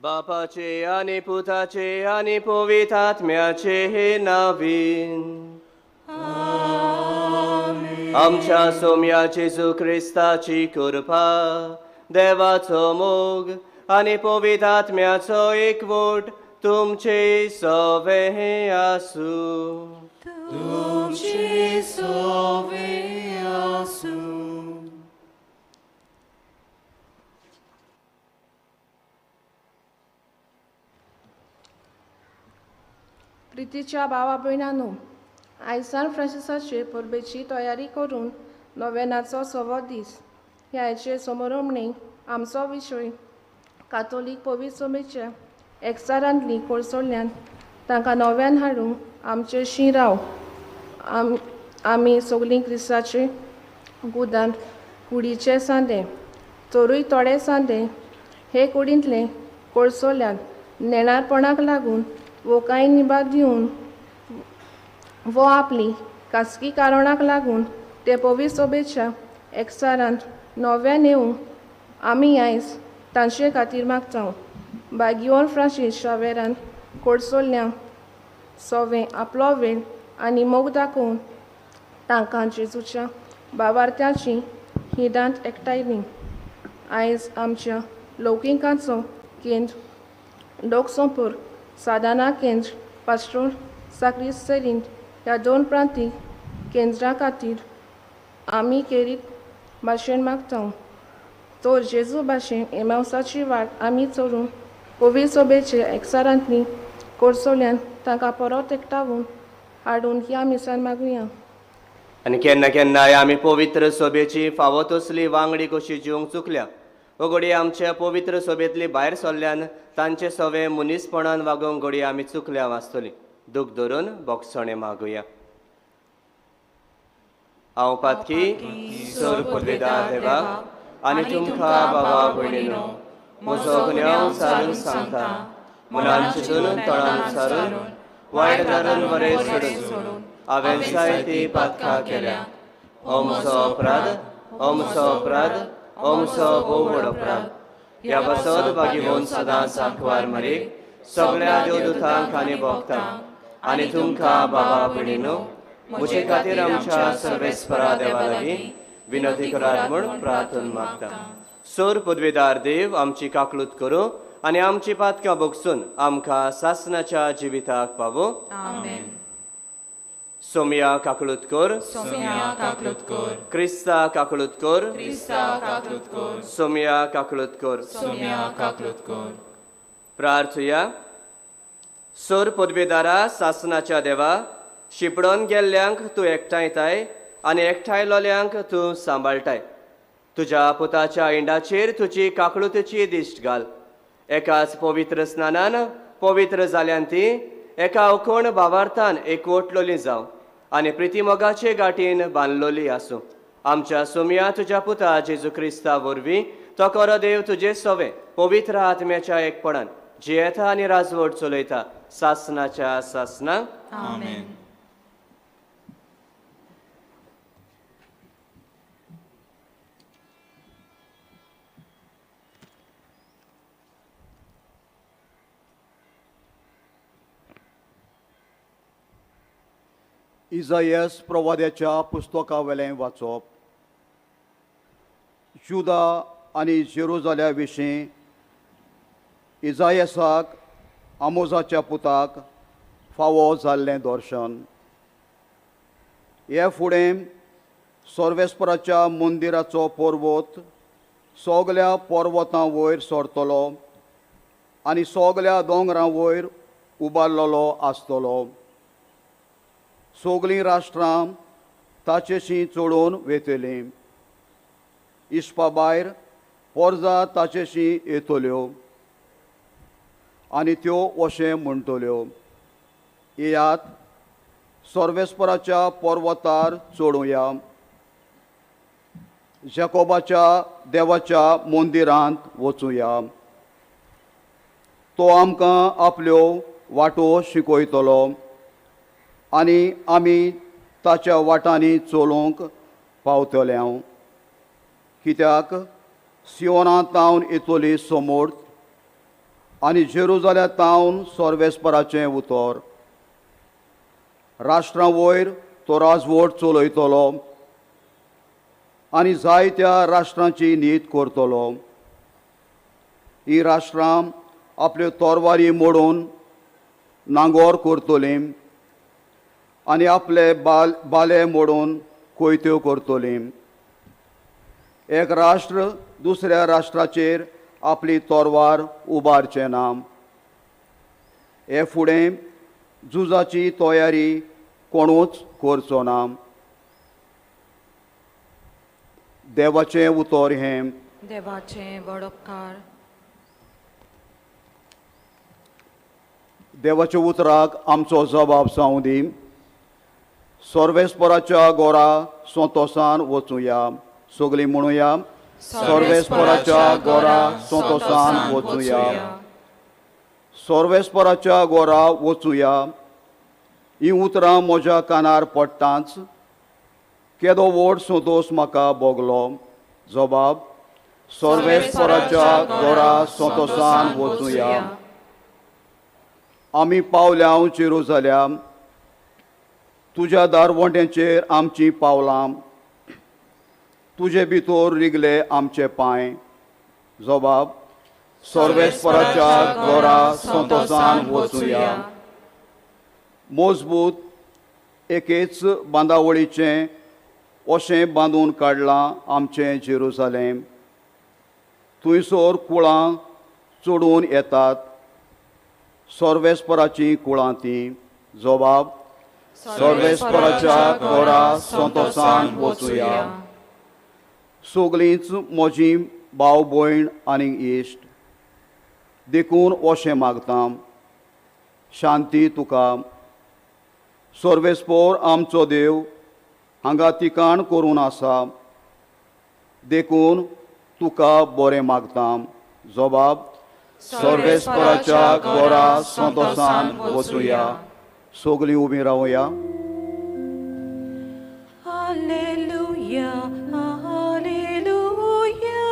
बापाचे आनी पुताचे आनी पवित्र आत्म्याचे नांवान आमच्या सोम्या जेजू क्रिस्ताची कृपा, देवाचो मोग आनी पवित्र आत्म्याचो एकवट तुमचे सवे आसूं. तुमचे सवे आसूं. प्रितीच्या भावा भयणांनो, आयज सान फ्रांसिसाचे परबेची तयारी करून नोवेनाचो सवो दीस. ह्या आयचे समारंभणेक आमचो विशय कातोलीक पवित्र सभेच्या एकचारांतली कोळसोल्ल्यान तांकां नव्यान हाडूंक आमचे शिराव. आमी सगळीं क्रिस्ताचे गुदान कुडीचे सांदे तरूय थोडे सांदे हे कुडींतले कोळसोल्ल्यान नेणारपणाक लागून वो कांय निभाग दिवन वो आपली खासगी कारणाक लागून ते पवित्र सभेच्या एकचारांत नव्यान येवंक आमी आयज तांचे खातीर मागता. बागियोन फ्रांसीस शावेरान कोडसोल्ल्या सोवे आपलो वेळ आनी मोग दाखोवन तांकां जेजूच्या बावार्थ्याची हिदांत एकठांयली. आयज आमच्या लौकिकांचो केंद्र लोकसंपर्क साधना केंद्र पास्टोर साक्रिस्तेरीन ह्या दोन प्रांतीक केंद्रां खातीर आमी केरीत भाशेन मागता. तर जेजू भाशेन एमावसाची वाट आमी चलून पवित्र सभेचे एकचारांतली कोर्सोल्यान तांकां परत एकठावून हाडून ह्या मिसान मागुया. आनी केन्ना केन्नाय आमी पवित्र सभेची फावो तसली वांगडी कशी जिवंक चुकल्या वो घडये आमच्या पवित्र सभेंतली भायर सरल्यान तांचे सवे मनीसपणान वागोवंक घडये आमी चुकल्या वाचतली. दूख धरून बोगसणें मागुया. हांव पातकी सोर पदवेदार देवा आनी तुमकां बाबा भयणीनो म्हजो गुन्यांव सारून सांगता, मनान चिंतून तोंडान सारून वायट दारान बरें सोडून हांवें जायती पातकां केल्या. हो म्हजो अपराध, हो म्हजो अपराध, हो म्हजो भोव व्हड अपराध. ह्या पासत बागीवन सदांच सांकवार मरीक सगळ्या देवदूतांक आनी भोगतांक आनी तुमकां बाबा भयणीनो म्हजे खातीर आमच्या सर्वेस्परा देवा लागीं विनंती करात म्हूण प्रार्थना मागता. सोर पदवेदार देव आमची काकलूत करूं आनी आमची पातकां भोगसून आमकां सासनाच्या जिविताक पावो. सोमया काकलूत कर, सोमया काकलूत कर, क्रिस्ता काकलूत कर, क्रिस्ता काकलूत कर, सोमया काकलूत कर, सोमया काकलूत कर. प्रार्थुया. सोर पदवेदारा सासनाच्या देवा, शिपडोन गेल्ल्यांक तूं एकठांयताय आनी एकठांयलोल्यांक तूं सांबाळटाय. तुज्या पुताच्या इंडाचेर तुजी काकळुतेची दिश्ट घाल. एकाच पवित्र स्नानान पवित्र जाल्यान ती एका अकोण भावार्थान एकवटलोली जावं आनी प्रितीमोगाचे गांठीन बांदलोली आसूं. आमच्या सोमया तुज्या पुता जेजू क्रिस्ता वरवीं तो खरो देव तुजे सवे पवित्र आत्म्याच्या एकपणान जियेता आनी राजवट चलयता सासनाच्या सासनाक. आमेन. इजायस प्रवाद्याच्या पुस्तकावेलें वाचप. जुदा आनी जेरुजाल्या विशीं इजायसाक आमोजाच्या पुताक फावो जाल्लें दर्शन. हे फुडें सर्वेस्पराच्या मंदिराचो पर्वत सगल्या पर्वतां वयर सरतलो आनी सगल्या दोंगरां वयर उबारलेलो आसतलो. सगलीं राष्ट्रां ताचेशी चडून वेतलीं. इस्पा भायर पोरजा ताचेशी येतल्यो आनी त्यो अशें म्हणटल्यो, येयात सर्वेस्पराच्या पर्वतार चडुया, जॅकोबाच्या देवाच्या मंदिरांत वचुया. तो आमकां आपल्यो वाटो शिकयतलो आनी आमी ताच्या वाटांनी चलोवंक पावतले. कित्याक सियोना तावन येतली समोर्थ आनी जेरुजाल्या तावन सर्वेस्पराचें उतर. राष्ट्रां वयर तो राजवट चलयतलो आनी जायत्या राष्ट्रांची नीत करतलो. ही राष्ट्रां आपल्यो तोरवारी मोडून नांगोर करतलीं आनी आपले बाले मोडून कोयत्यो करतलीं. एक राष्ट्र दुसऱ्या राष्ट्राचेर आपली तोरवार उबारचें ना. हे फुडें झुजाची तयारी कोणूच करचो ना. देवाचें उतर हें. देवाचें वडपकार. देवाच्या उतराक आमचो जबाब जावं दी. सर्वेस्पराच्या गोरा संतोसान वचुया. सगळीं म्हणुया, सर्वेस्पराच्या गोरा संतोसान वचुया. सर्वेस्पराच्या गोरा वचुया. ही उतरां म्हज्या कानार पडटांच केदो व्हड संतोस म्हाका भोगलो. जबाब, सर्वेस्पराच्या गोरा संतोसान वचुया. आमी पावल्या जेरुजाल्या, तुज्या दारवंट्यांचेर आमचीं पावलां, तुजे भितर रिगले आमचे पांय. जबाब, सर्वेस्पराच्या गोरा संतोसान वचुया. मजबूत एकेच बांदावळीचें अशें बांदून काडलां आमचें जेरुजालेम. थंयसर कुळां चडून येतात, सर्वेस्पराचीं कुळां तीं. जबाब, सर्वेस्पराच्या गोरा संतोसान वचुया. सगळींच म्हजी भाव भयण आनी इश्ट, देखून अशें मागता, शांती तुका. सर्वेस्पोर आमचो देव हांगा तिकाण करून आसा, देखून तुका बरें मागता. जबाब, सर्वेस्पराच्या गोरा संतोसान वचुया. सगळीं उबीं रावया. हालेलुया, हालेलुया,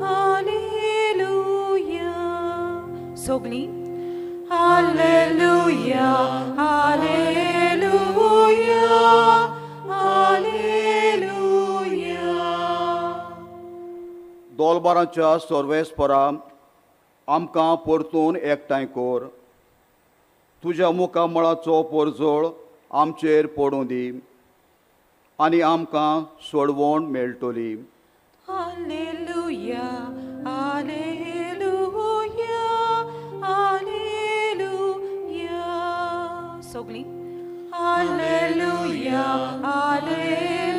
हालेलुया. सगळीं हालेलुया, हालेलुया, हालेलुया. दोलबारांच्या सर्वेस्परा आमकां परतून एकठांय कर. तुज्या मुखामळाचो परजळ आमचेर पडूं दी आनी आमकां सोडवण मेळटली. हालेलुया, हालेलुया, हालेलुया. सगळीं हालेलुया, हालेलुया,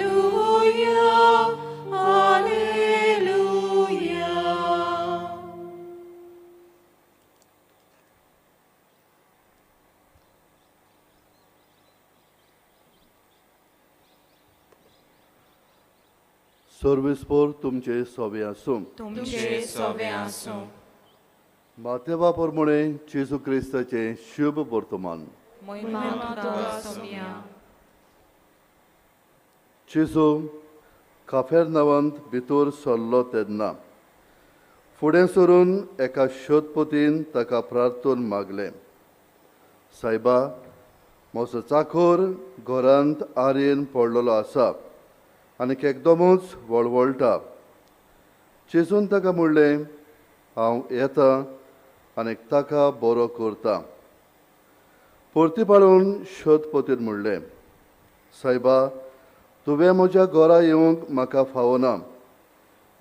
हालेलुया. सर्वेस्पोर तुमचे सोबे आसूं. तुमचे सोबे आसूं. मातेवा प्रमाणे जेजू क्रिस्ताचें शुभ वर्तमान. जेजू काफेरनावांत भितर सरलो तेन्ना फुडें सरून एका शोधपतीन ताका प्रार्थून मागलें, सायबा, म्हजो चाखोर घरांत आरयेन पडलेलो आसा आनी एकदमूच वळवळटा. जेजून ताका म्हणलें, हांव येता आनी ताका बरो करता. परती पाळून शोधपतीन म्हणलें, सायबा, तुवें म्हज्या घरा येवंक म्हाका फावना.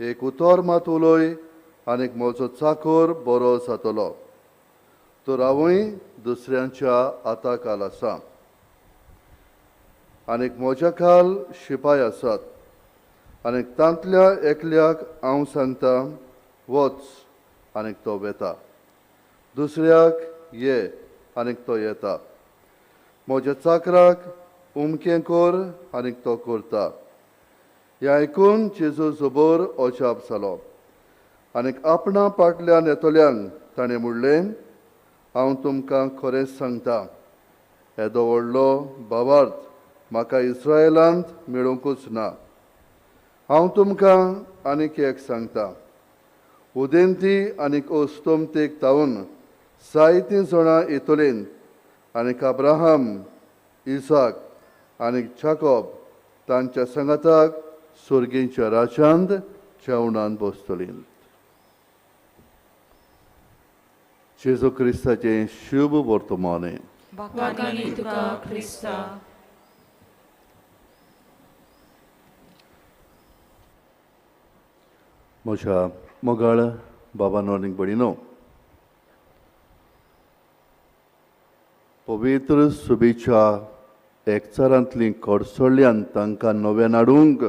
एक उतर मात उलय आनी म्हजो चाखोर बरो जातलो. तर हांवूय दुसऱ्यांच्या हाता खाल आसा आनी म्हज्या खाल शिपाय आसात आनी तांतल्या एकल्याक हांव सांगता वच आनी तो वेता, दुसऱ्याक ये आनी तो येता, म्हज्या चाकराक उमकें कर आनी तो करता. हें आयकून जेजू जबर अजाप जालो आनी आपणा पाटल्यान येतल्यांक ताणें म्हणलें, हांव तुमकां खरेंच सांगता, येदो व्हडलो भावार्थ म्हाका इस्रायलांत मेळुंकूच ना. हांव तुमकां आनीक एक सांगता, उदेंती आनीक अस्तमतेक तावन जायतीं जाणां येतलीं आनीक अब्राहम, इसाक आनी जाकोब तांच्या सांगाताक सर्गीच्या राज्यांत जेवणान बसतलीं. जेजू क्रिस्ताचें शुभ वर्तमान. म्हज्या मोगाळ बाबानो आनी भयणीनो, पवित्र सुबेच्या एकचारांतलीं कडसळ्ळ्यान तांकां नव्यान हाडूंक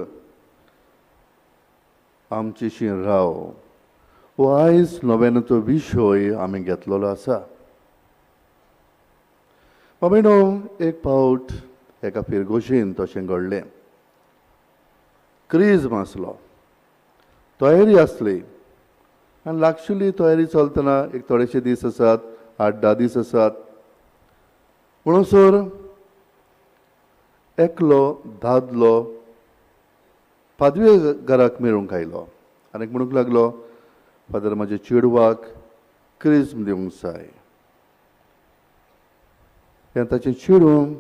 आमचेशी राव हो आयज नव्यानाचो विशय आमी घेतलेलो आसा. बाबानो, एक फावट एका फिरगोशीन तशें घडलें. क्रिज्म आसलो, तयारी आसली आनी लागशिल्ली तयारी चलतना एक थोडेशे दीस आसात, 8-10 दीस आसात म्हणसर एकलो दादलो पादवे घराक मेळूंक आयलो आनी म्हणूंक लागलो, फादर, म्हज्या चेडवाक क्रिज्म दिवंक जाय. हें ताचें चेडूं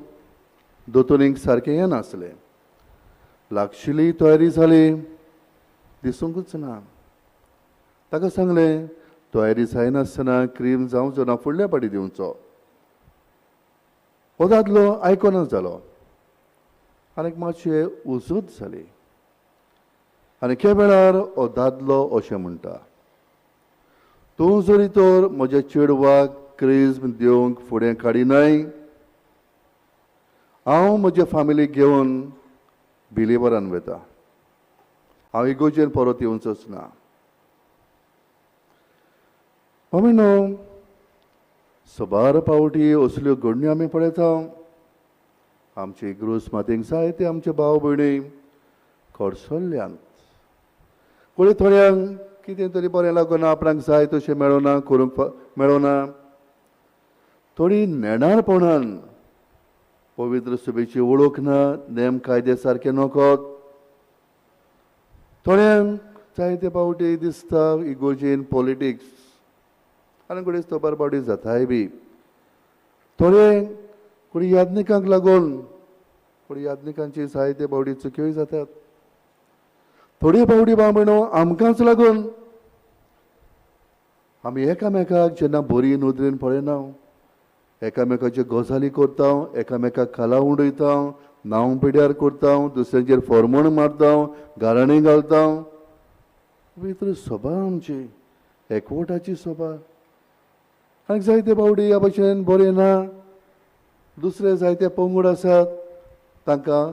दोतोनीक सारकें येनासलें. लागशिल्ली तयारी जाली, दिसूंकच ना. ताका सांगलें, तयारी जायनासतना क्रीम जावचो ना, फुडल्या पाटी दिवचो. हो दादलो आयकना जालो आनी मातशें उजूत जाली आनी खे वेळार हो दादलो अशें म्हणटा, तूं जरी तर म्हज्या चेडवाक क्रिज्म दिवंक फुडें काडिनाय, हांव म्हज्या फामिलीक घेवन बिलिवरान वता, हांव इगोजेन परत येवचोच ना. आमी न्हू सबार पावटी असल्यो घडण्यो आमी पळयता. आमचे इग्रोज मातयेक जायते आमचे भाव भयणी कडसल्ल्यान कोणी थोड्यांक कितें तरी बरें लागना, आपणाक जाय तशें मेळना, करूंक मेळना. थोडी नेणारपणान पवित्र सभेची वळख ना, नेम कायदे सारके नकत. थोड्यांक जायते पावटी दिसता इगोजेन पॉलिटिक्स आनी घडये सबार पावटी जाताय बी. थोडे कोणी याज्ञिकांक लागून कोणी याज्ञिकांची जायते पावटी चुक्योय जातात. थोडे पावटी भाव भयणो आमकांच लागून आमी एकामेकाक जेन्ना बरी नदरेन पळयना, एकामेकाच्यो गजाली करता, एकामेकाक खाला उडयता, नांव पिड्यार करता, दुसऱ्यांचेर फॉर्मण मारता, गाराणें घालता. पवित्र सभा आमची एकवटाची सभा. आनी जायते पावटी ह्या भशेन बरें ना, दुसरे जायते पंगड आसात तांकां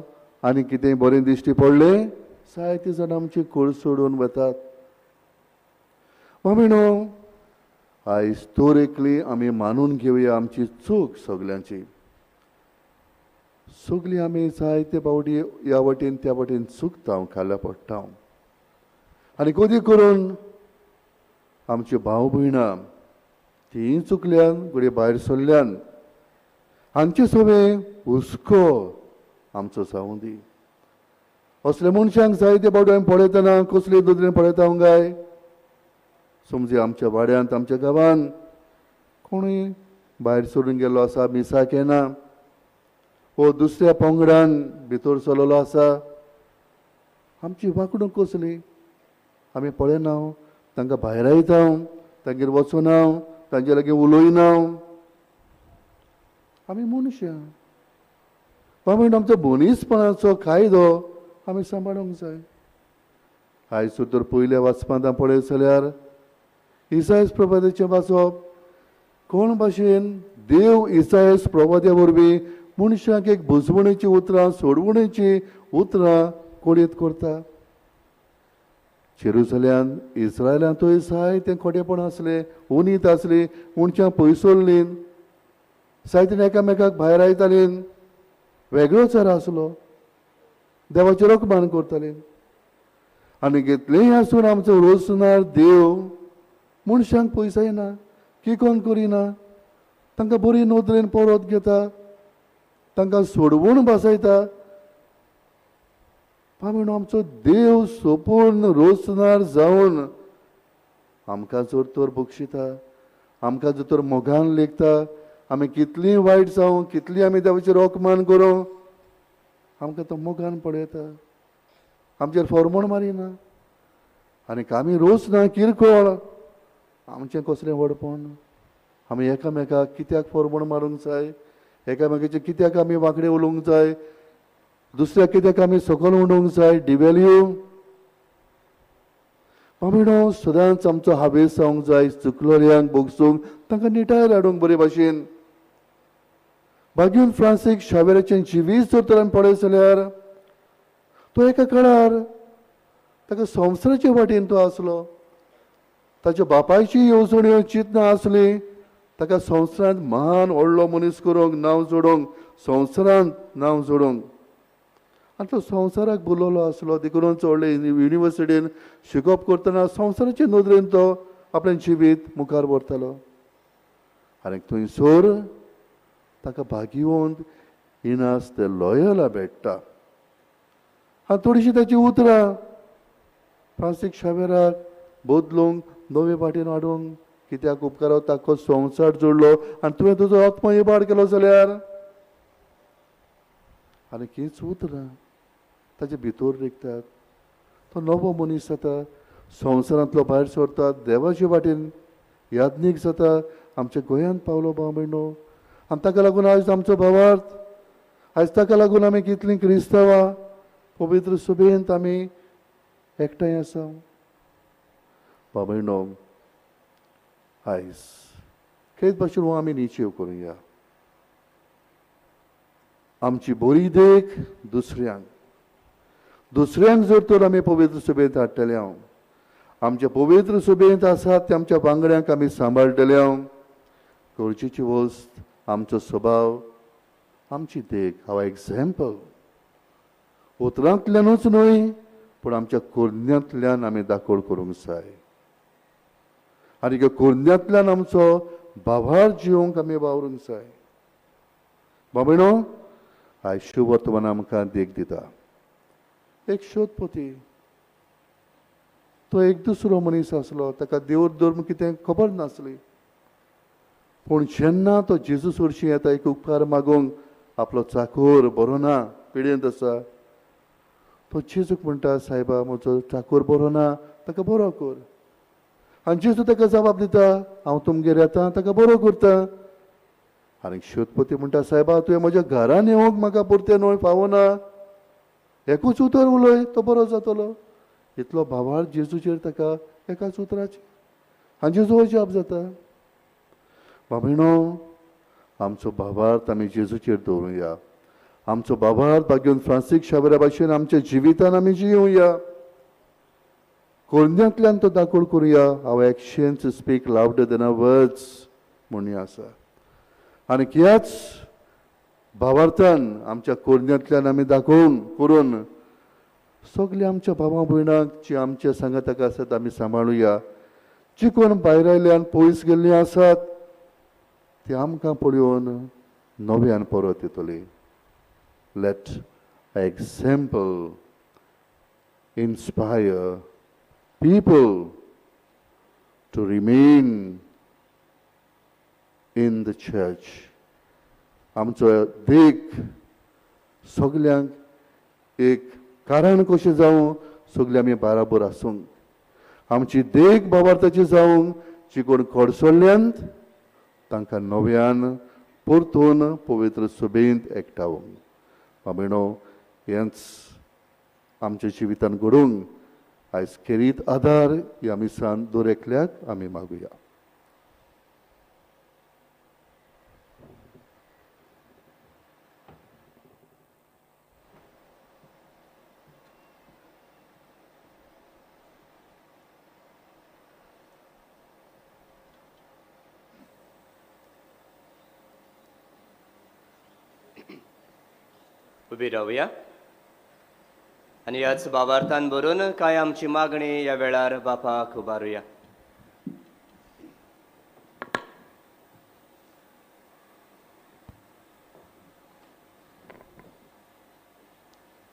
आनी कितें बरें दिश्टी पडलें, जायते जाण आमची कूड सोडून वतात. मम्मी आयज तर एकली आमी मानून घेवया आमची चूक सगल्यांची. सगळीं आमी जायते पावटी ह्या वटेन त्या वटेन चुकता, खाला पडटा. आनी कदी करून आमची भाव भयणां तीं चुकल्यान घडये भायर सरल्यान हांचे सगळें हुस्को आमचो जावं दी. असले मनशांक जाय ते फावटी आमी पळयतना कसले नदरेन पळयता काय? समजे आमच्या वाड्यांत आमच्या गांवांत कोणूय भायर सरून गेल्लो आसा, मिसाक येना वो दुसऱ्या पंगडान भितर सरलेलो आसा, आमची वागणूक कसली आमी पळयना, तांकां भायरायता, तांगेर वचना, तांचे लागीं उलयना. आमी मनशां बाबा, आमचो मनीसपणाचो कायदो आमी सांबाळूंक जाय. आयज तर पयल्या वाचपांत पळयत जाल्यार इसायस प्रवाद्याचें वाचप, कोण भाशेन देव इसायस प्रवाद्या वरवीं मनशाक एक बुजवणेची उतरां, सोडवणेची उतरां कोडयेत करता. जेरुसल्यान इस्रायलांतूय जायतें खोटेपण आसलें, उनीत आसली, मनशां पयसुल्लीं, जायते एकामेकाक भायर आयतालीं, वेगळोच आसलो, देवाचेर अपमान करतालीं. आनी घेतलेंय आसून आमचो रोसणार देव मनशांक पयसायना, किकोन करिना, तांकां बरी नदरेन परत घेता, तांकां सोडवून बसयता. म्हणून आमचो देव सोपून रोसणार जावन आमकां जर तर बक्षिता, आमकां जर तर मोगान लेखता, आमी कितलीं वायट जावं, कितलीं आमी देवाचेर अपमान करूं, आमकां तो मोगान पळयता, आमचेर फॉर्मोण मारिना. आनी आमी रोस ना किरकोळ, आमचें कसलें व्हडपण? आमी एकामेकाक कित्याक फॉर्मोण मारूंक जाय? एकामेकाचें कित्याक आमी वांकडे उलोवंक जाय? दुसऱ्या कित्याक आमी सकयल उडोवंक जाय? डिवेल्यू बाबा, सदांच आमचो हावेस जावंक जाय चुकलोल्यांक भोगसूंक, तांकां निटाय हाडूंक बरे भाशेन. बागीन फ्रांसीक शावेराचें जिवीत जर तर आमी पळयत जाल्यार तो एका काळार ताका संवसाराचे वाटेन तो आसलो, ताच्या बापायची येवजण्यो चिंतनां आसली, ताका संवसारांत महान व्हडलो मनीस करूंक, नांव जोडूंक, संवसारांत नांव जोडूंक. आनी तो संवसाराक बोलवलो आसलो, देखून व्हडले युनिवर्सिटीन शिकप करतना संवसाराचे नदरेन तो आपलें जिवीत मुखार व्हरतालो. आनी थंयसर ताका भाग्यवंत इनास ते लॉयला भेट्टा. आनी थोडीशीं ताची उतरां फ्रांसीक शावेराक बदलूंक, नवे वाटेन हाडूंक कित्याक उपकारा? ताको संवसार जोडलो आनी तुवें तुजो आत्मो इबाड केलो जाल्यार. आनी हीच उतरां ताचे भितर रिगतात, तो नवो मनीस जाता, संवसारांतलो भायर सरता, देवाचे वाटेन याज्ञीक जाता, आमच्या गोंयांत पावलो भाव भयणो. आनी ताका लागून आयज आमचो भावार्थ, आयज ताका लागून आमी कितलीं क्रिस्तांवां पवित्र सभेंत आमी एकठांय आसा. भाव भयणो, आयज खेच भाशेन हो आमी निश्चेव करुया, आमची बरी देख दुसऱ्यांक, दुसऱ्यांक जर तर आमी पवित्र सभेंत हाडटले, हांव आमच्या पवित्र सभेंत आसात ते आमच्या वांगड्यांक आमी सांबाळटले, हांव गरजेची वस्त आमचो स्वभाव, आमची देख, हांव एग्जाम्पल उतरांतल्यानूच न्हय पूण आमच्या कोरण्यांतल्यान आमी दाखोवण करूंक जाय. आनी ह्या कोरण्यांतल्यान आमचो भावार जिवंक आमी वावरूंक जाय. बाबणो, आयज शुवर्तमान आमकां देख दिता. एक शोधपती, तो एक दुसरो मनीस आसलो, ताका देव धर्म कितें खबर नासली, पूण जेन्ना तो जेजू सोरशी येता एक उपकार मागूंक, आपलो चाकोर बरो ना, पिडेंत आसा, तो जेजूक म्हणटा, सायबा म्हजो चाकोर बरो ना, ताका बरो कर. आनी जेजू ताका जबाब दिता, हांव तुमगेर येता, ताका बरो करता. आनी शोधपती म्हणटा, सायबा तुवें म्हज्या घरान येवंक म्हाका पुरतें न्हय, फावना, एकूच उतर उलय तो बरो जातलो. इतलो भावार जेजूचेर ताका एकाच उतराचेर. आनी जेजू अजाप जाता. बाबीणो, आमचो भावार्थ आमी जेजूचेर दवरुया, आमचो भावार्थ भाग्योन फ्रांसीक शावेरा भाशेन आमच्या जिवितान आमी जियोया, कोरण्यांतल्यान तो दाखोवण करुया. Our actions speak louder than our words म्हणून आसा. आनी ह्याच भावार्थान आमच्या कोरण्यांतल्यान आमी दाखोवन करून सगळीं आमच्या भावा भयणांक जी आमच्या सांगाताक आसात आमी सांबाळुया. जी कोण भायर आयल्यान पयस गेल्लीं आसात ती आमकां पळोवन नव्यान परत येतली. Let example inspire people to remain in the church. आमचो देख सगल्यांक एक कारण कशें जावं, सगळे आमी बाराबर आसूंक, आमची देख बाबार्थाची जावंक, जी कोण कडसल्ल्यांत तांकां नव्यान परतून पवित्र सभेंत एकठावंक. बाबेणो, हेंच आमच्या जिवितान घडोवंक आयज खेरीत आदार ह्या मिसान दर एकल्याक आमी मागुया. उबी रावया आनी ह्याच बाबार्थान बरोवन कांय आमची मागणी ह्या वेळार बापाक उबारुया.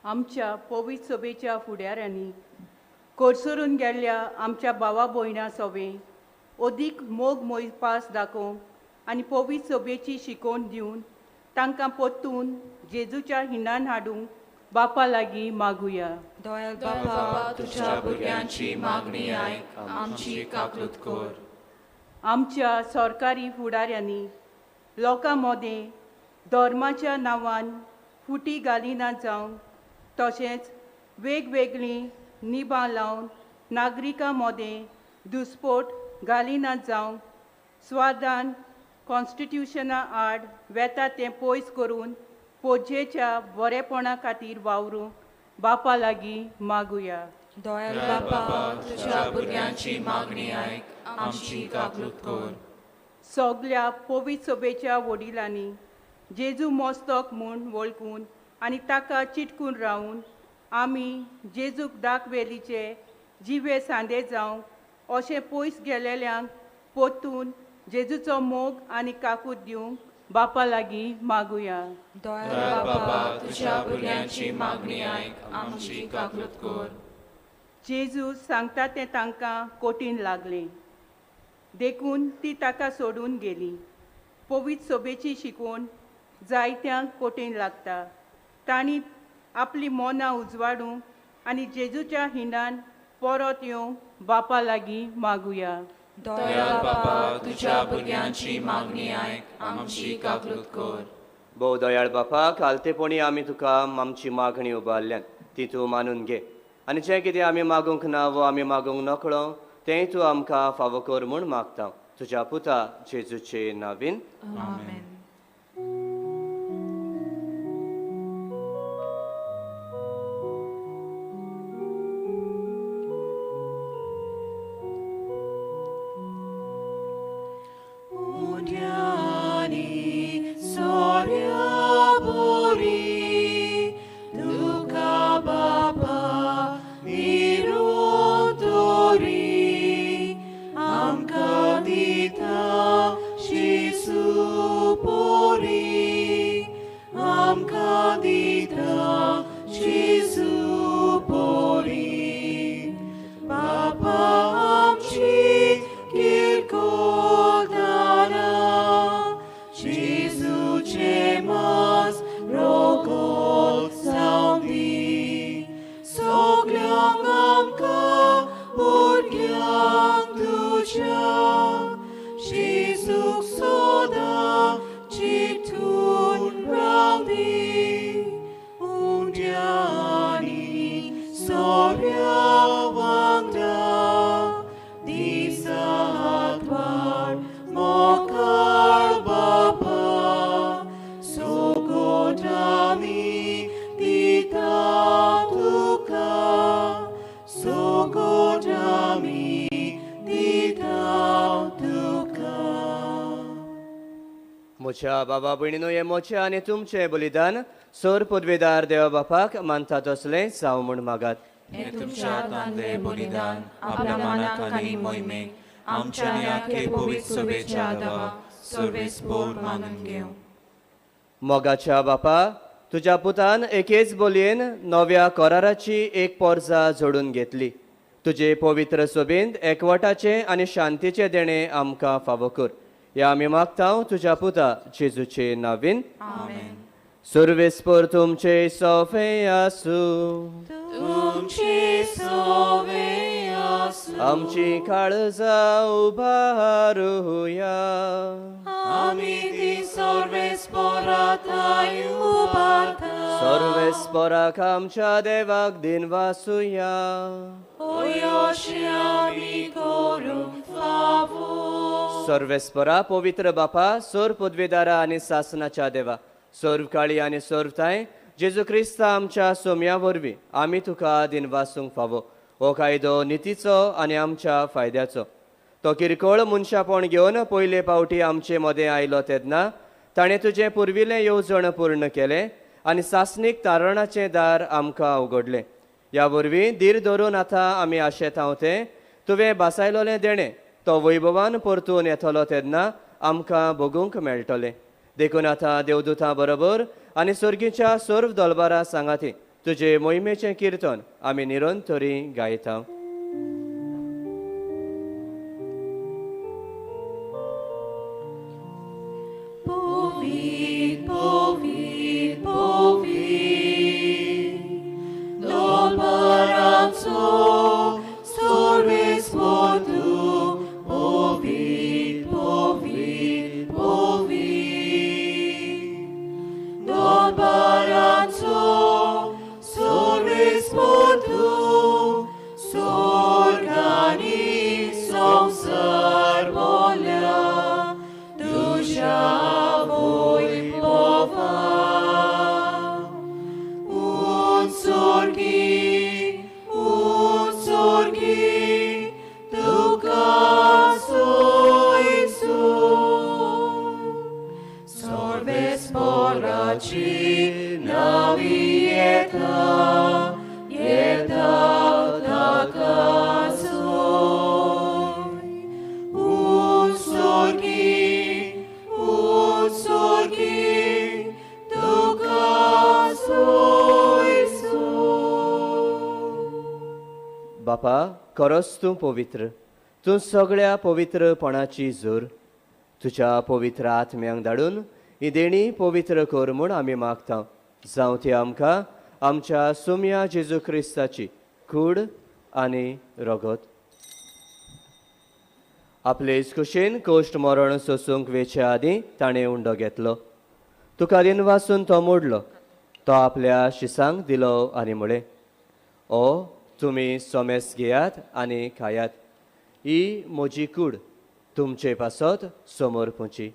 आमच्या पवित्र सभेच्या फुडाऱ्यांनी कोरसरून गेल्ल्या आमच्या भावा भयणां सोबें अदीक मोग मोयपास दाखोवंक आनी पवित्र सभेची शिकोवन दिवन तांकां परतून जेजूच्या हिंडान हाडूंक बापा लागीं मागुया. दयाळ बापा, तुझ्या भुरग्यांची मागणी आयक, आमची काकूत कर. आमच्या सरकारी फुडाऱ्यांनी लोकां मदें धर्माच्या नांवान फुटी घालिना जावंक, तशेंच वेगवेगळीं निबां लावन नागरिकां मदें दुस्पोट घालिना जावंक, स्वादान कॉन्स्टिट्युशना आड वेता तें पयस करून पोजेच्या बरेपणा खातीर वावरूंक बापा लागीं मागुया. दयाळ बापा, तुझ्या भुरग्यांची मागणी आयक, आमची काकूत कर. सगल्या पवित्र सभेच्या वडिलांनी जेजू मस्तक म्हूण वळखून आनी ताका चिटकून रावून आमी जेजूक दाखवेलीचे जिवे सांदे जावंक अशें पयस गेलेल्यांक परतून जेजूचो मोग आनी काकूत दिवंक बापा लागीं मागुया. दयाळ बापा, तुझ्या भुरग्यांची मागणी आयक, आमची काकूत कर. जेजू सांगता तें तांकां कठीण लागलें, देखून ती ताका सोडून गेली. पवित्र सभेची शिकवण जायत्यांक कठीण लागता. तांणी आपली मनां उजवाडूंक आनी जेजूच्या हिंडान परत येवंक बापा लागीं मागुया. दयाळ बापा, तुझ्या भुरग्यांची मागणी आयक, आमची काकूत कर. भोव दयाळ बापा, कालतेपणी आमी तुका आमची मागणी उबारल्यान ती तूं मानून घे आनी जें कितें आमी मागूंक ना वो आमी मागूंक नकळो तेंय तूं आमकां फावो कर म्हूण मागता, तुज्या पुता जेजूचे नावीन. आमेन. Sogotami dita. म्हज्या बाबा भयणीनो, हें म्हजें आनी तुमचें बलिदान सोर पदवेदार देवा बापाक मानता तसलें जावं म्हूण मागात. हें तुमच्या हातांतलें बलिदान आपल्या मानाक आनी मोहिमेक आमच्या आनी आख्खे पवित्र सभेच्या देवा सर्वेस्पोर मानून घेवं. मोगाच्या बापा, तुज्या पुतान एकेच बोलयेन नव्या कराराची एक पोरजा जोडून घेतली. तुजे पवित्र सभेंत एकवटाचें आनी शांतीचें देणें आमकां फावो कर. ह्या आमी मागता तुज्या पुता जेजूचे नावीन. आमेन. सर्वेस्पोर तुमचे सोफे आसूं. तुमचे सोवे आसूं. आमची काळजां उबारुया. आमी ती सर्वेस्पोरा थांय उबारता. सर्वेस्पोराक आमच्या देवाक दिनवासुया. अशें आमी करूंक फावो. सर्वेस्पोरा पवित्र बापा, सोर पदवेदारा आनी सासनाच्या देवा, सर्व काळी आनी सर्व थांय जेजू क्रिस्ता आमच्या सोम्या वरवीं आमी तुका दिनवासूंक फावो. हो कायदो नितीचो आनी आमच्या फायद्याचो. तो किरकोळ मनशापण घेवन पयले पावटी आमचे मदें आयलो तेन्ना ताणें तुजें पुर्विल्लें येवजण पूर्ण केलें आनी सासणीक तारणाचें दार आमकां उगडलें. ह्या वरवीं धीर धरून आतां आमी आशेतांव तें तुवें भासायलोलें देणें तो वैभवान परतून येतलो तेन्ना आमकां भोगूंक मेळटलें. देखून आतां देवदूतां बरोबर आनी सर्गीच्या सर्व दलबारां सांगाती तुजे मोहिमेचें किर्तन आमी निरंतरी गायता. Povid, povid, povid, dolbaranco, sorvespor tu, povid, povid, povid, dolbaranco, sorvespor tu, sorgani somsar bolja, duša vojbova. Un sorgi, tuka soisu, sorbes poraci navieta, yeta taka soi. Un sorgi, tuka soisu. बापा, खरोच तूं पवित्र, तूं सगळ्या पवित्रपणाची जोर. तुज्या पवित्र आत्म्यांक धाडून ही देणी पवित्र कर म्हूण आमी मागता. जावं ती आमकां आमच्या सुम्या जेजू क्रिस्ताची कूड आनी रगत. आपले कुशीन कोश्ट मरण सोसूंक वेचे आदीं ताणें उंडो घेतलो. तुका दिनवासून तो मोडलो. तो आपल्या शिसांक दिलो आनी म्हळें, ओ तुमी सोमेस घेयात आनी खायात. ही म्हजी कूड तुमचे पासत समोर पुची.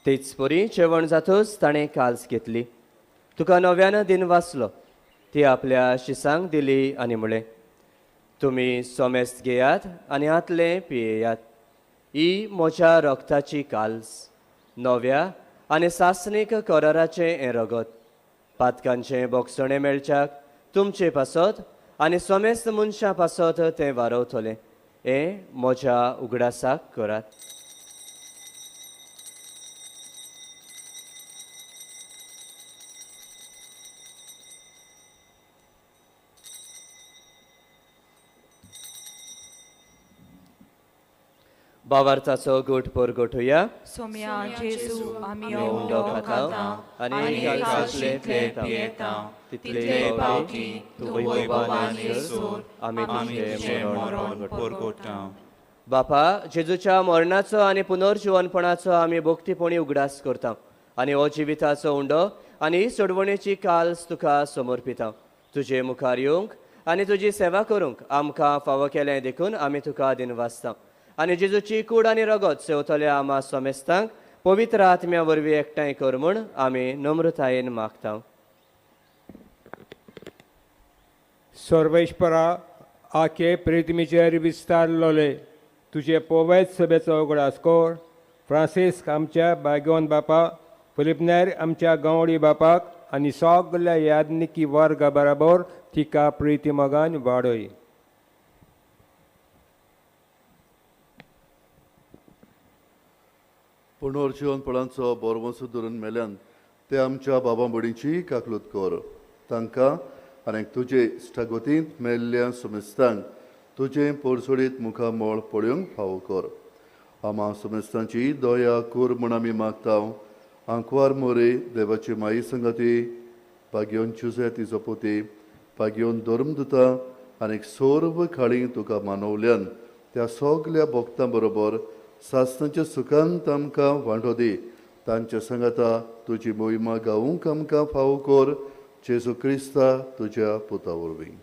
तेच परी जेवण जातच ताणें काल्स घेतली. तुका नव्यान दिन वाचलो. ती आपल्या शिसांक दिली आनी म्हळें, तुमी सोमेस्त घेयात आनी हातलें पियेयात. ही म्हज्या रगताची काल्स, नव्या आनी सासणीक कराराचें हें रगत. पातकांचें बोगसणें मेळच्याक तुमचे पासत आनी सोमेस्त मनशां पासत तें वारवतलें. हें म्हज्या उगडासाक करात. बावार्थाचो गोट परगटुया. सोम्या जेजू, आमी उंडो खाता आनी कालशींतले पियेता, तितले पावटी तूं वैभवान येसर आमी तुजें मरण परगटा. बापा, जेजूच्या मरणाचो आनी पुनर्जिवनपणाचो आमी भक्तीपणी उगडास करता आनी हो जिविताचो उंडो आनी सोडवणेची काल्स तुका समर्पिता. तुजे मुखार येवंक आनी तुजी सेवा करूंक आमकां फावो केलें देखून आमी तुका दिनवासता. आनी जेजूची कूड आनी रगत सेवतल्या आमा समेस्तांक पवित्र आत्म्या वरवीं एकठांय कर म्हूण आमी नम्रतायेन मागता. सर्वेश्वरा आखे प्रिथ्वीचेर विस्तारलोले तुजे पवित्र सभेचो उगडास कर. फ्रांसिस्क आमच्या बायगोन बापा, फिलिपनेर आमच्या गांवडी बापाक आनी सगल्या याज्ञिकी वर्गा बराबर तिका प्रिती मोगान वाडय. पुनर्जिवनपणाचो बोरवंसो धरून मेल्यान ते आमच्या बाबा बडीची काकलूत कर. तांकां आनी तुजे इश्टागतींत मेल्ल्या सुमेस्तांक तुजें पोरसोडीत मुखामळ पळोवंक फावो कर. आमा सुमेस्तांची दया कर म्हूण आमी मागता. आंकवार मोरे देवाची माई संगाती भाग्योन जुजे तिजो पती भाग्योन धर्मदुतां आनी सर्व काळी तुका मानवल्यान त्या सगल्या भक्तां बरोबर सासणाच्या सुखांत आमकां वांटो दी. तांच्या सांगाता तुजी मोहिमा गावूंक आमकां फावो कर. जेजू क्रिस्ता तुज्या पुता वरवीं.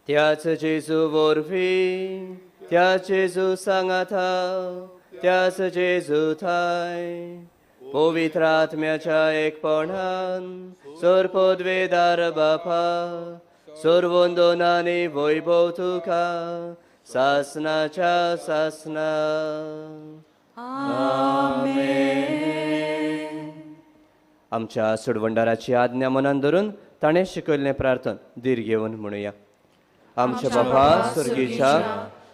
त्याच जेजू वरवीं, त्याच जेजू सांगाता, त्याच जेजू थाय पवित्र आत्म्याच्या एकपणान सर पदवेदार बापा सर्वंदनानी वैभव तुका सासनाच्या सासना. आमच्या सोडवंडाराची आज्ञा मनान धरून ताणें शिकयल्लें प्रार्थन धीर घेवन म्हणुया. आमच्या बापा स्वर्गीच्या,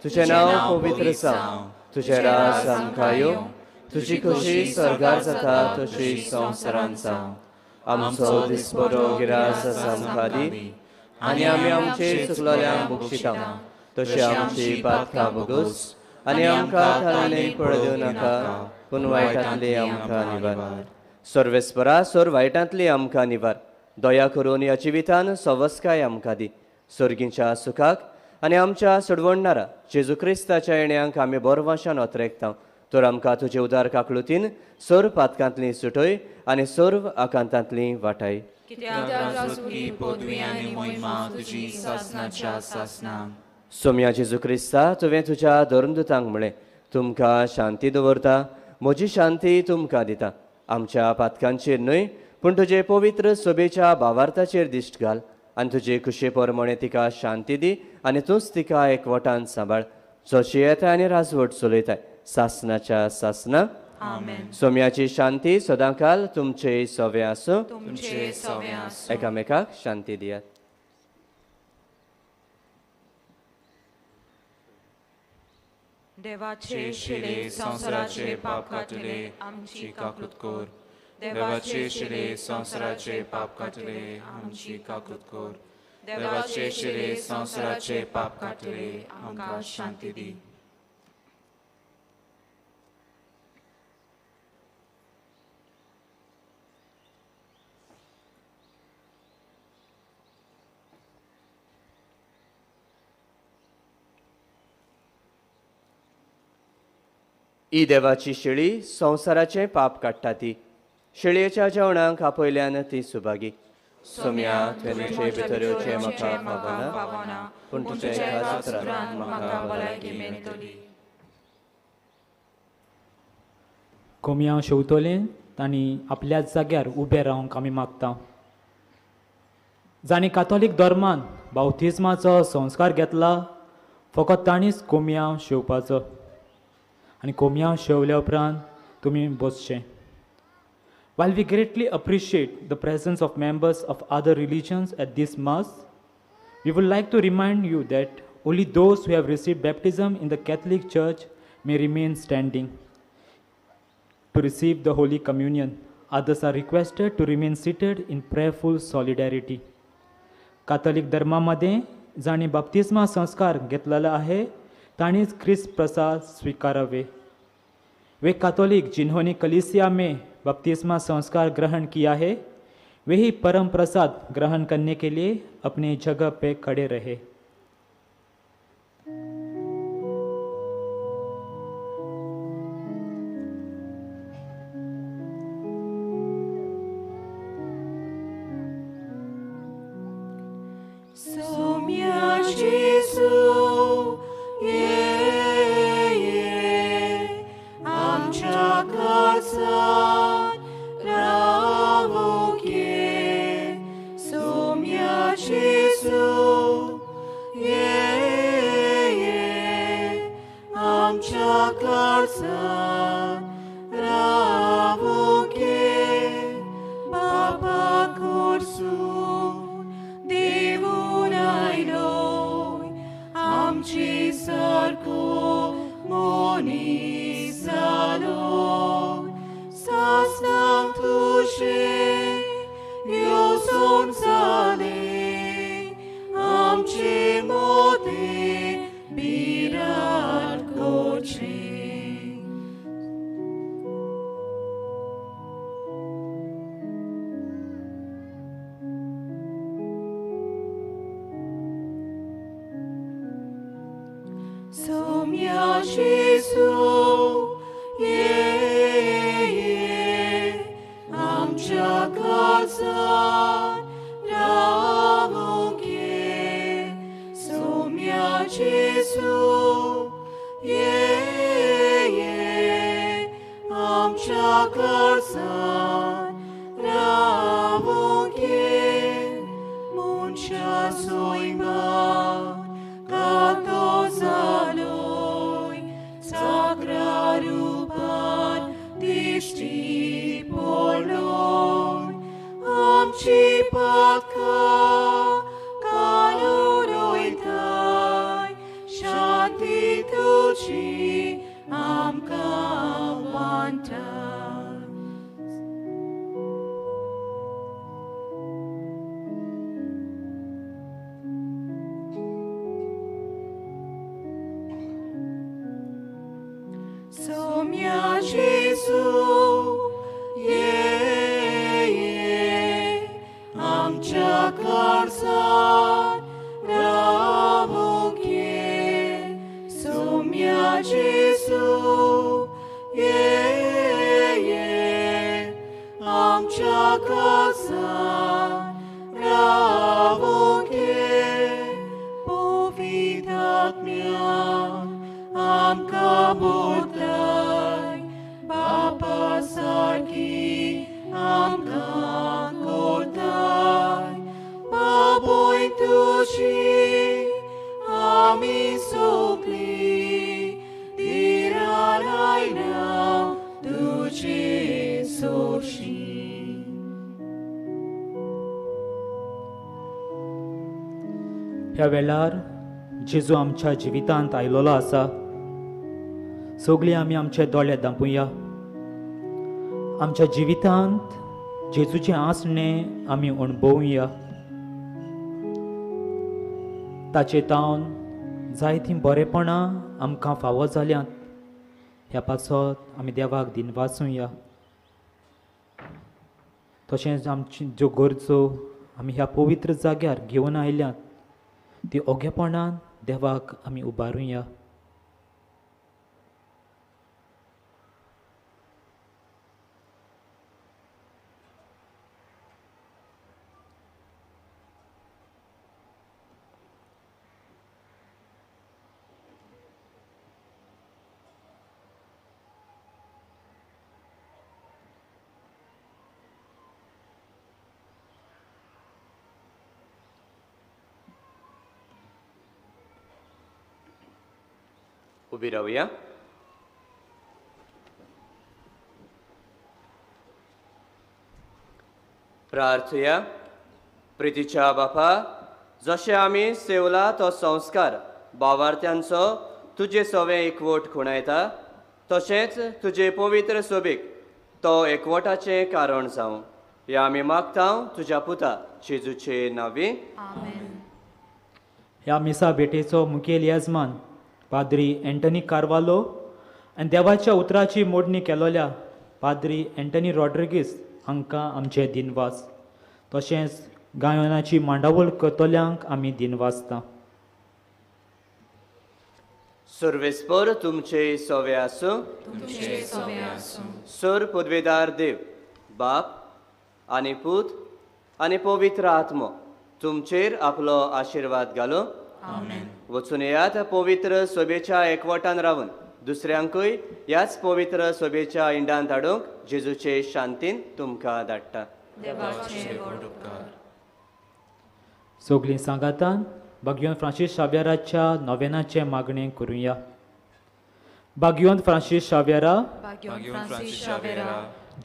तुजें नांव पवित्र जावं, तुजें राज आमकां येवं, तुजी खोशी स्वर्गार जाता तशी संवसारांत जावं. आमचो दिसपडो गिरास आमकां दी आनी आमी आमचे चुकलोल्यांक बक्षिता तशी आमची पातकां भोगोस आनी आमकां थारायलें पळ दिवं नाका पूण वायटांतली आमकां निवार. सर्वेस्परा सोर वायटांतली आमकां निवार. दया करून ह्या जिवितान सवस्काय आमकां दी. स्वर्गींच्या सुखाक आनी आमच्या सोडवणणारा जेजू क्रिस्ताच्या येण्यांक आमी बोरवाशान अत्रेकता. तर आमकां तुजे उदार काकलुतीन सर्व पातकांतली सुटय आनी सर्व आकांतांतली वाटाय. सोम्या जेजू क्रिस्ता, तुवें तुज्या धर्मदुतांक म्हळें, तुमकां शांती दवरता, म्हजी शांती तुमकां दिता. आमच्या पातकांचेर न्हय पूण तुजे पवित्र सभेच्या भावार्थाचेर दिश्ट घाल आनी तुजे खुशे प्रमाणे तिका शांती दी आनी तूंच तिका एकवटान सांबाळ, जशी येता आनी राजवट चलयताय सासनाच्या सासना. सोम्याची शांती सदांकाल तुमचे सवे आसूं. एकामेकाक शांती दियात. देवाचे शिले संवसाराचे पाप काडटले आमची काकूत कर. देवाचे शिले संवसाराचे पाप काडटले आमची काकूत कर. देवाचे शिले संवसाराचे पाप काडटले आमकां शांती दी. ही देवाची शेळी संवसाराचें पाप काडटा ती शेळयेच्या जेवणाक आपयल्यान ती सुभागी. सोम्या तुवें म्हजे भितर येवचें म्हाका पावना पूण तुज्या एका उतरान म्हाका भलायकी मेळटली. कोमयांव शेवतोलें तांणी आपल्याच जाग्यार उबें रावंक आमी मागता. जांणी कातोलीक धर्मान बावतिज्माचो संस्कार घेतला फकत तांणीच कोमयांव शेवपाचो आनी कोमयांव शेवल्या उपरांत तुमी बसचें. While we greatly appreciate the presence of members of other religions at this Mass, we would like to remind you that only those who have received baptism in the Catholic Church may remain standing to receive the Holy Communion. Others are requested to remain seated in prayerful solidarity. Catholic धर्मामध्ये जांणी बाप्तिस्मा संस्कार घेतलेला आहे तांणीच ख्रिस्त प्रसाद स्वीकारावे. वे Catholic जिन्होंने कलीसिया में बपतिस्मा संस्कार ग्रहण किया है वे ही परम प्रसाद ग्रहण करने के लिए अपनी जगह पे खड़े रहे. Sommia Gesù, ye ye, आमच्या काळजांत रावूंक ये. Sommia Gesù, ये ये, आमच्या काळजांत रावूंक ये. बापा कोर्सून देवून आयलोय, आमचे सारको मनीस जालोय. सासणाक तुजें येवजण जालें, आमचे मदें बिराड करचें. Sommia Gesù, ye ye, आमच्या काळजांत रावूंक ये. Sommia Gesù, ये ये, आमच्या काळजांत रावूंक ये. मनशा सैमान कातो जालोय, सागरा रुपान दिश्टी पडलोय. आमची पातकां काडून वयताय, शांती तुजी आमकां वांटाय. Sommia Gesù, ye ye, आमच्या काळजांत रावूंक ये. Sommia Gesù, ये ये, आमच्या काळजांत रावूंक ये. पवित्र आत्म्यान आमकां बोलताय, बापा सारकी आमकां करताय. बाबूय तुजी आमी सगळीं धिरान आयल्या तुजे सोरशीं. ह्या वेळार जेजू आमच्या जिवितांत आयलोलो आसा. सगळीं आमी आमचे दोळे धांपुया. आमच्या जिवितांत जेजूचें आसणें आमी अणभवुया. ताचे तावन जायतीं बरेपणां आमकां फावो जाल्यांत. ह्या पासत आमी देवाक दिनवासुया. तशेंच आमची ज्यो गरजो आमी ह्या पवित्र जाग्यार घेवन आयल्यात ती ओगेपणान देवाक आमी उबारुया. उबी रावया. प्रार्थुया. प्रितीच्या बापा, जशें आमी सेवला तो संस्कार भावार्थ्यांचो तुजे सवें एकवट खुणायता, तशेंच तुजे पवित्र सोबीक तो एकवटाचें कारण जावं. ह्या आमी मागता तुज्या पुता जेजूचे नांवी. ह्या मिसा भेटेचो मुखेल येजमान पाद्री एंटनी कार्वालो आनी देवाच्या उतराची मोडणी केलोल्या पाद्री एंटनी रॉड्रिगीस हांकां आमचे दिनवास. तशेंच गायनाची मांडावळ करतल्यांक आमी दिनवासता. सर्वेस्पर तुमचे सवे आसूं. सर पदवेदार देव बाप आनी पूत आनी पवित्र आत्मो तुमचेर आपलो आशिर्वाद घालो. आमेन. वचून येयात पवित्र सभेच्या एकवटान रावन दुसऱ्यांकूय ह्याच पवित्र सभेच्या इंडान धाडूंक जेजूचे शांतीन तुमकां धाडटा. देवाचे व्हड उपकार. सगलीं सांगातान बाग्योन फ्रांसीस शाव्याराच्या नोवेनाचें मागणें करुया. बाग्योन फ्रांसीस शाव्यारा, बाग्योन फ्रांसीस शाव्यारा,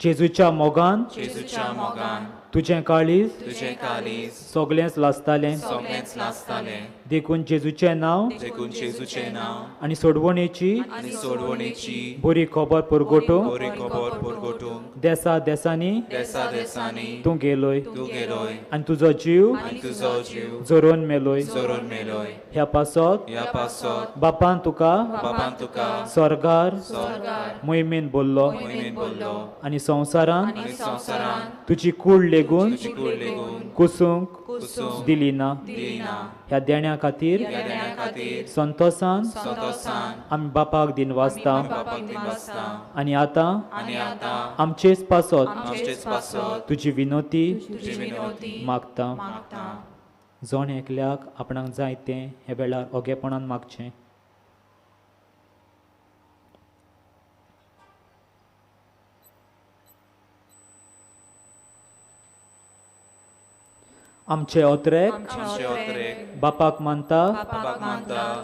जेजूच्या मोगान, जेजूच्या मोगान तुजें काळीज, तुजें काळीज सगळेंच लासतालें, सगळेंच लासतालें. देखून जेजूचें नांव, देखून जेजूचें नांव आनी सोडवणेची, आनी सोडवणेची बरी खबर परगटूंक, बरी खबर परगटूंक देसा देसांनी, देसा देसांनी तूं गेलोय, तूं गेलोय आनी तुजो जीव, आनी तुजो जीव जोरोन मेलोय, जोरोन मेलोय. ह्या पासत, ह्या पासत बापान तुका, बापान तुका स्वर्गार, स्वर्गार मोहिमेन बोल्लो, मोहिमेन बोल्लो आनी संवसारान, आनी संवसारान तुजी कूड लेगून, तुजी कूड लेगून कुसूंक कुसूंक दिली ना. दिली ना. ह्या देण्या खातीर, ह्या देण्या खातीर संतोसान, संतोसान आमी बापाक दिनवासता. बापाक दिनवासता. आनी आतां, आनी आतां आमचेच पासत, आमचेच पासत तुजी विनोती, तुजी विनोती मागता. मागता. जण एकल्याक आपणाक जाय तें ह्या वेळार ओगेपणान मागचें. आमचे ओत्रेक, बापाक मानता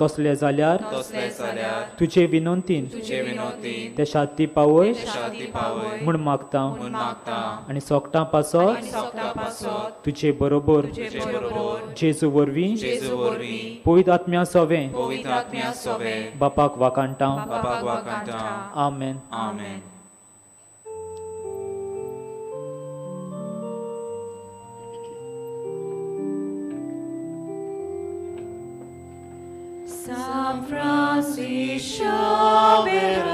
तसले जाल्यार, तुजे विनंतीन ते शांती पावय म्हूण मागता. आनी सोकटां पासत तुजे बरोबर जेजू वरवीं पवित्र आत्म्या सोवें बापाक वाकाणटा. आमेन. आमेन. San Francis Xavier,